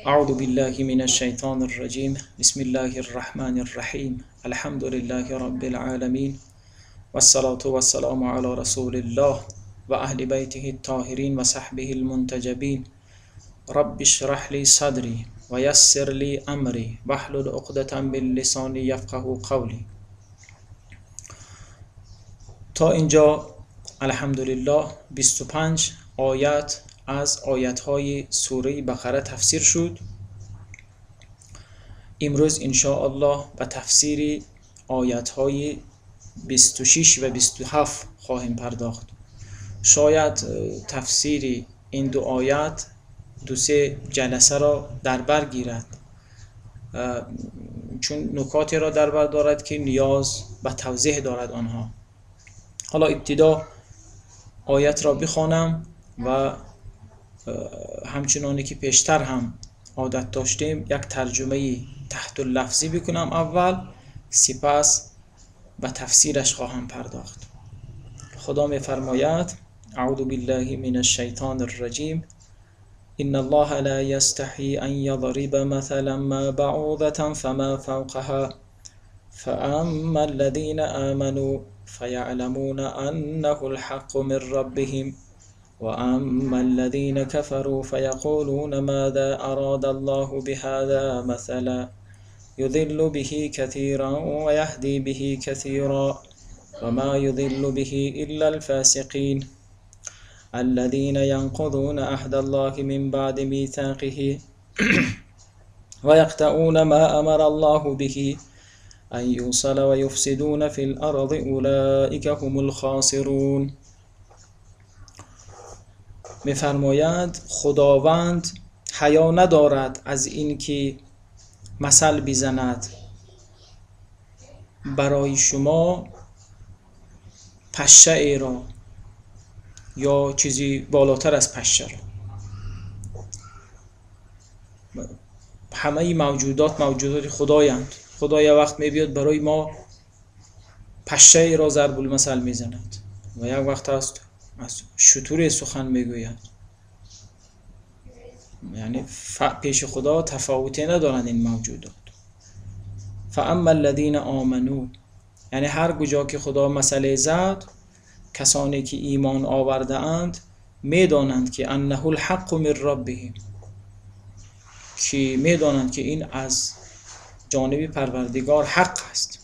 أعوذ بالله من الشيطان الرجيم. بسم الله الرحمن الرحيم. الحمد لله رب العالمين والصلاة والسلام على رسول الله وأهل بيته الطاهرين وصحبه المنتجبين. رب اشرح لي صدري ويسر لي أمري واحلل عقدة من لساني يفقهوا قولي. تا اینجا الحمدلله 25 آیت از آیت‌های سوره بقره تفسیر شد. امروز انشاءالله به تفسیر آیت‌های 26 و 27 خواهیم پرداخت. شاید تفسیر این دو آیت دو سه جلسه را در بر گیرد، چون نکاتی را در بر دارد که نیاز به توضیح دارد آنها. حالا ابتدا آیت را بخوانم و همچنانی که پیشتر هم عادت داشتیم یک ترجمه تحت اللفظی بکنم اول، سپس به تفسیرش خواهم پرداخت. خدا می‌فرماید: اعوذ بالله من الشیطان الرجیم. ان الله لا یستحی ان یضرب مثلا ما بعوضة فما فوقها فاما الذین آمنوا فیعلمون انه الحق من ربهم وأما الذين كفروا فيقولون ماذا أراد الله بهذا مثلا يضل به كثيرا ويهدي به كثيرا وما يضل به إلا الفاسقين الذين ينقضون عهد الله من بعد ميثاقه ويقطعون ما أمر الله به أن يوصل ويفسدون في الأرض أولئك هم الخاسرون. می‌فرمایند خداوند حیا ندارد از اینکه مثل بزند برای شما پشه ای را یا چیزی بالاتر از پشه را. همه موجودات موجودات خدایند. خدا یه وقت میبیاد برای ما پشه ای را ضرب المثل میزند و یک وقت هست از شتر سخن میگوید. یعنی پیش خدا تفاوتی ندارند این موجودات. فاما الذین آمنوا، یعنی هر کجا که خدا مسئله زد، کسانی که ایمان آورده اند میدانند که انه الحق من ربهم، که میدانند که این از جانب پروردگار حق است.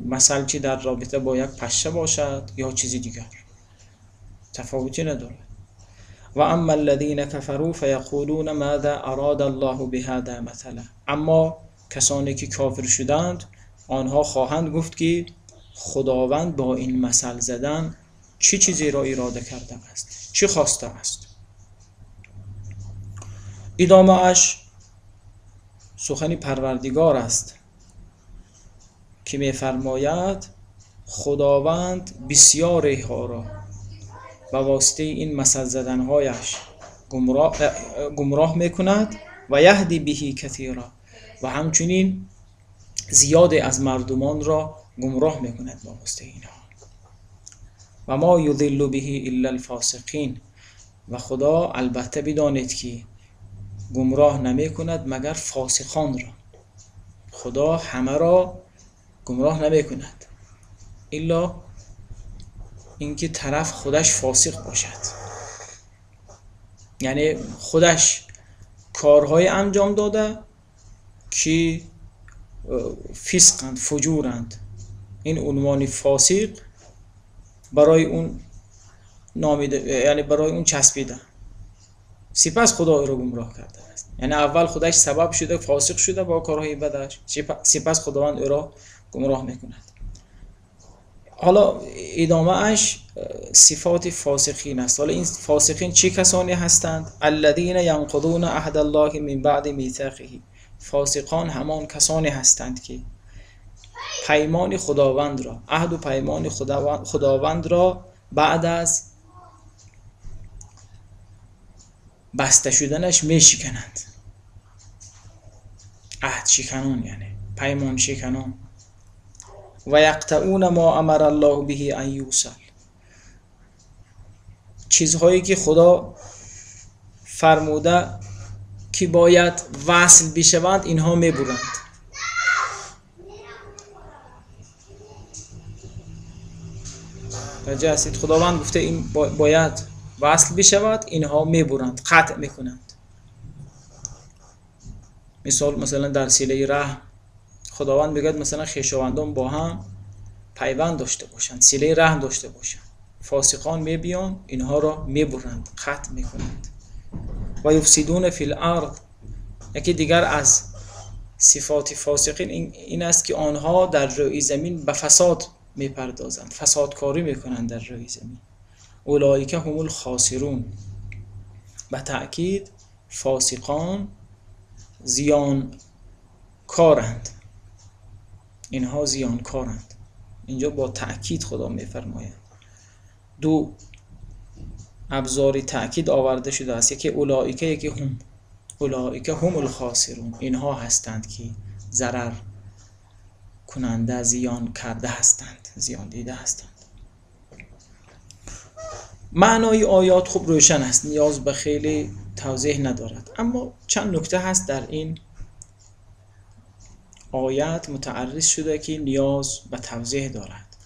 مثل چی در رابطه با یک پشه باشد یا چیزی دیگر تفاوتی ندارد. و اما الذین کفروا فیقولون ماذا اراد الله بهذا مثلا، اما کسانی که کافر شدند آنها خواهند گفت که خداوند با این مثل زدن چه چیزی را اراده کرده است، چه خواسته است. ادامه اش سخن پروردگار است که می‌فرماید خداوند بسیاری ها را به واسطه این مثل زدنهایش گمراه میکند و یهدی بهی کثیرا، و همچنین زیاد از مردمان را گمراه میکند با واسطه اینها. و ما یضل به الا الفاسقین، و خدا البته بدانید که گمراه نمیکند مگر فاسقان را. خدا همه را گمراه نمیکند الا اینکه طرف خودش فاسق باشد، یعنی خودش کارهای انجام داده که فسقند، فجورند. این عنوان فاسق برای اون نامیده، یعنی برای اون چسبیده، سپس خدا او را گمراه کرده است. یعنی اول خودش سبب شده، فاسق شده با کارهای بدش، سپس خداوند او را گمراه میکند. حالا ادامه اش صفات فاسقین است. حالا این فاسقین چه کسانی هستند؟ الذین ینقضون عهد الله من بعد میثاقه. فاسقان همان کسانی هستند که پیمان خداوند را، عهد و پیمان خداوند را بعد از بسته شدنش میشکنند. عهد شکنان یعنی پیمان شکنان. و یقطعون ما امر الله به ان یوصل، چیزهایی که خدا فرموده که باید وصل بشوند اینها میبرند. توجه هستید؟ خداوند گفته این باید وصل بشود، اینها میبرند، قطع میکنند. مثال مثلا در سیله رحم خداوند میگوید مثلا خویشاوندان با هم پیوند داشته باشند، سیله رحم داشته باشند. فاسقان میبیان اینها را میبرند، قطع میکنند. و یفسدون فی الارض، یکی دیگر از صفات فاسقین این است که آنها در روی زمین به فساد میپردازند، فسادکاری میکنند در روی زمین. اولئک هم الخاسرون. به تأکید فاسقان زیانکارند، اینها زیانکارند. اینجا با تأکید خدا میفرماید. دو ابزاری تأکید آورده شده است، یکی اولئک، یکی هم. اولئک هم الخاسرون، اینها هستند که ضرر کننده، زیان کرده هستند، زیان دیده هستند. معنای آیات خوب روشن است، نیاز به خیلی توضیح ندارد، اما چند نکته هست در این آیات متعرض شده که نیاز به توضیح دارد.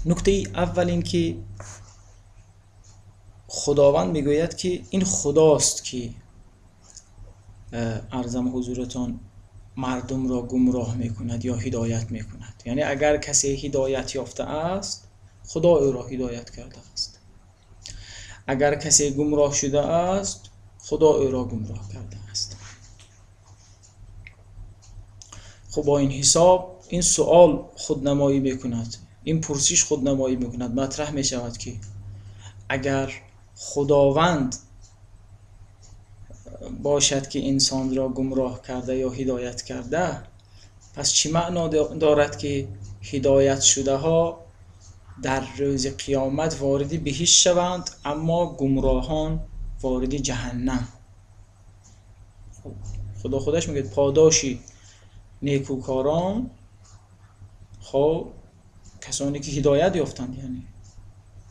نکته اول این که خداوند میگوید که این خداست که عرضم حضورتان مردم را گمراه میکند یا هدایت میکند. یعنی اگر کسی هدایت یافته است، خدا او را هدایت کرده است. اگر کسی گمراه شده است، خدا او را گمراه کرده است. خب با این حساب این سوال خودنمایی میکند، این پرسش خودنمایی میکند، مطرح میشود که اگر خداوند باشد که انسان را گمراه کرده یا هدایت کرده، پس چی معنا دارد که هدایت شده ها در روز قیامت وارد بهشت شوند اما گمراهان وارد جهنم؟ خدا خودش میگه پاداشی نیکوکاران، خب کسانی که هدایت یافتند یعنی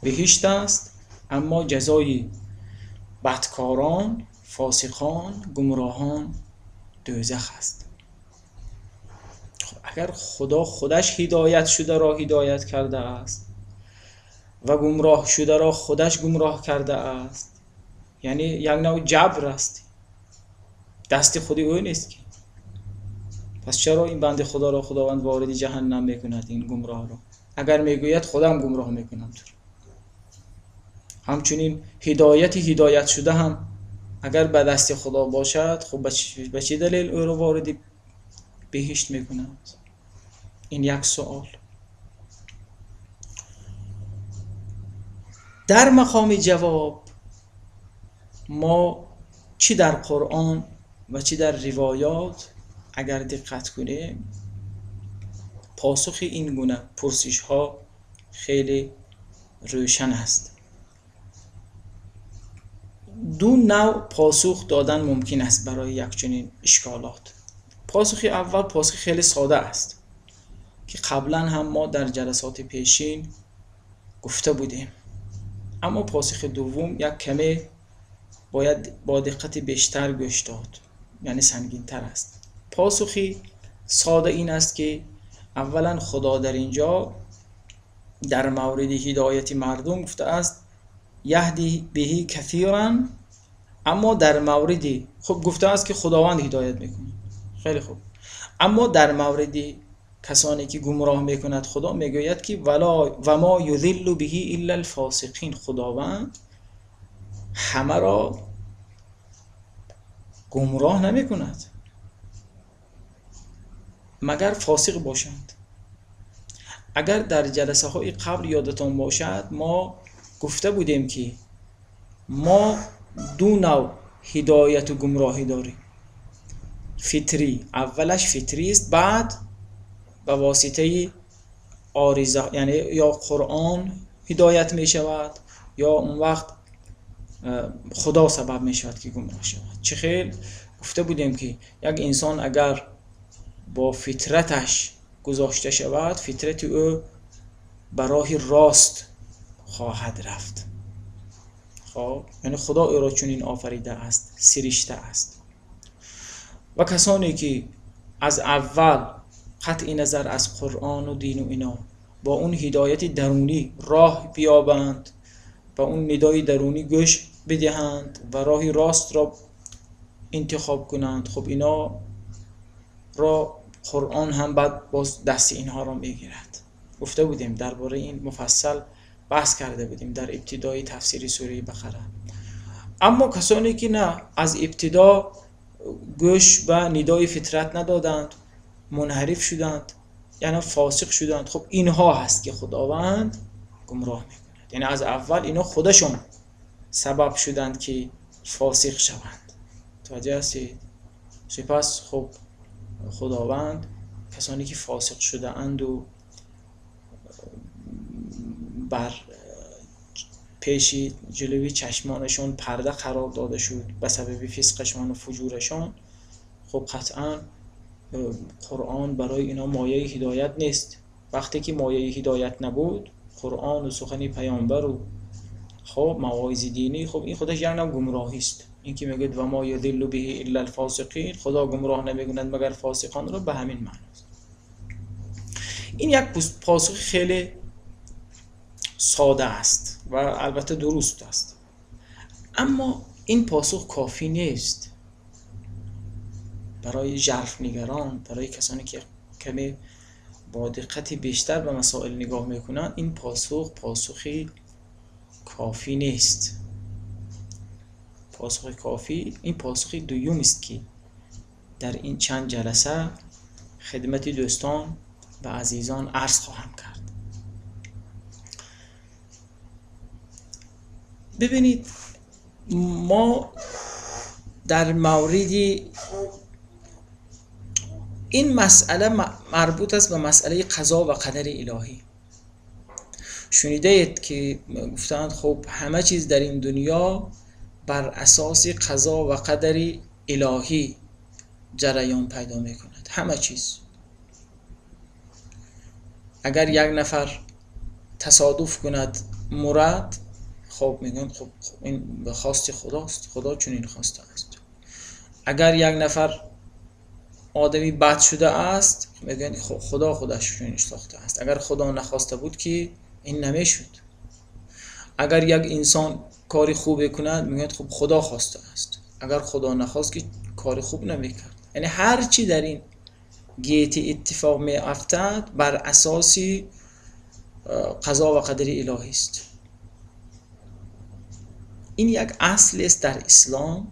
بهشت است، اما جزای بدکاران، فاسقان، گمراهان دوزخ است. خب اگر خدا خودش هدایت شده را هدایت کرده است و گمراه شده را خودش گمراه کرده است، یعنی یک نوع جبر است، دست خودی او نیست که. پس چرا این بنده خدا را خداوند وارد جهنم میکند، این گمراه را؟ اگر میگوید خودم گمراه میکنم تو. همچنین هدایت شده هم اگر به دست خدا باشد، خب به چه دلیل او را وارد بهشت میکند؟ این یک سوال. در مقام جواب ما چی در قرآن و چی در روایات اگر دقت کنیم، پاسخ این گونه پرسش ها خیلی روشن است. دو نوع پاسخ دادن ممکن است برای یک چنین اشکالات. پاسخ اول پاسخ خیلی ساده است که قبلا هم ما در جلسات پیشین گفته بودیم، اما پاسخ دوم یک کمی باید با دقت بیشتر گوش داد، یعنی سنگین تر است. پاسخی ساده این است که اولا خدا در اینجا در مورد هدایت مردم گفته است یهدی بهی کثیرا، اما در مورد خب گفته است که خداوند هدایت میکنه، خیلی خوب، اما در مورد کسانی که گمراه میکند خدا میگوید که ولا و ما یذل به الا الفاسقین، خداوند همه را گمراه نمیکند مگر فاسق باشند. اگر در جلسه های قبل یادتان باشد ما گفته بودیم که ما دو نوع هدایت و گمراهی داریم. فطری، اولش فطری است، بعد به واسطه آریزه، یعنی یا قرآن هدایت می شود یا اون وقت خدا سبب می شود که گمراه شود. چه خیلی گفته بودیم که یک انسان اگر با فطرتش گذاشته شود، فطرت او به راه راست خواهد رفت. خب یعنی خدا او را چنین آفریده است، سرشته است. و کسانی که از اول قطع نظر از قرآن و دین و اینا با اون هدایت درونی راه بیابند و اون ندای درونی گوش بدهند و راه راست را انتخاب کنند، خب اینا را قرآن هم بعد باز دست اینها را میگیرد. گفته بودیم درباره این مفصل بحث کرده بودیم در ابتدای تفسیر سوره بقره. اما کسانی که نه، از ابتدا گوش به ندای فطرت ندادند، منحرف شدند، یعنی فاسق شدند، خب اینها هست که خداوند گمراه میکند. یعنی از اول اینا خودشون سبب شدند که فاسق شوند. متوجه هستید؟ سپس خب خداوند کسانی که فاسق شده اند و بر پیش جلوی چشمانشون پرده قرار داده شد به سبب فسقشان و فجورشان، خب قطعا قرآن برای اینا مایه هدایت نیست. وقتی که مایه هدایت نبود، قرآن و سخن پیامبر و خب مواعظ دینی، خب این خودش یک نوع گمراهی است. این که میگه و ما یضل به الا الفاسقین، خدا گمراه نمیکند مگر فاسقان را، به همین معنی است. این یک پاسخ خیلی ساده است و البته درست است، اما این پاسخ کافی نیست برای ژرف نگران، برای کسانی که کمی با دقت بیشتر به مسائل نگاه میکنند. این پاسخ پاسخی کافی نیست. پاسخ کافی این پاسخ دوم است که در این چند جلسه خدمت دوستان و عزیزان عرض خواهم کرد. ببینید، ما در مورد این مسئله مربوط است به مسئله قضا و قدر الهی. شنیده اید که گفتند خب همه چیز در این دنیا بر اساس قضا و قدر الهی جریان پیدا می کند. همه چیز. اگر یک نفر تصادف کند مرد، خب میگن خب این به خواست خداست، خدا چنین خواسته است. اگر یک نفر آدمی بد شده است، میگن خدا خودش چنین ساخته است. اگر خدا نخواسته بود که این نمیشد. اگر یک انسان کاری خوب کند، میگن خب خدا خواسته است. اگر خدا نخواست که کار خوب نمیکرد. یعنی هر چی در این گیتی اتفاق می افتد بر اساس قضا و قدر الهی است. این یک اصل است در اسلام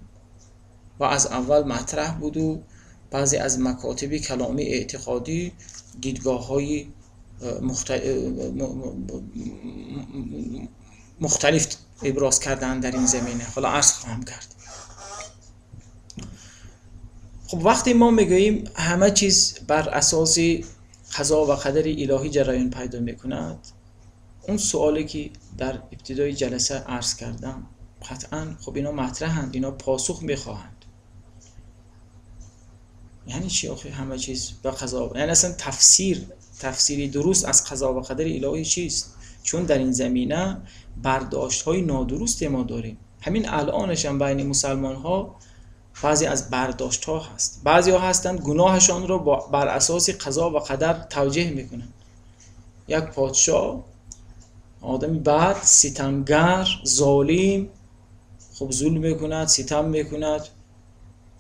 و از اول مطرح بود و بعضی از مکاتب کلامی اعتقادی دیدگاه های مختلف ابراز کردن در این زمینه. حالا عرض خواهم کرد. خب وقتی ما میگوییم همه چیز بر اساس قضا و قدر الهی جریان پیدا میکند، اون سوالی که در ابتدای جلسه عرض کردم قطعا خب اینا مطرحند، اینا پاسخ میخواهند. یعنی چی آخه همه چیز به قضا؟ یعنی اصلا تفسیری درست از قضا و قدر الهی چیست؟ چون در این زمینه برداشت های نادرست ما داریم. همین الانش هم بین مسلمان ها بعضی از برداشت ها هست. بعضی ها هستند گناهشان رو بر اساس قضا و قدر توجیه میکنند. یک پادشاه آدمی بد، ستمگر، ظالم، خب ظلم میکند، ستم میکند.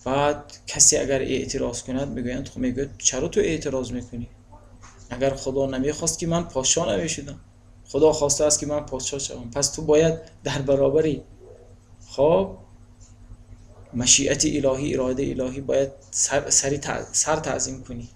بعد کسی اگر اعتراض کند میگویند خب میگوید چرا تو اعتراض میکنی؟ اگر خدا نمیخواست که من پادشاه نمیشدم، خدا خواسته است که من پادشاه شوم، پس تو باید در برابری خب مشیت الهی، اراده الهی باید سر تعظیم کنی.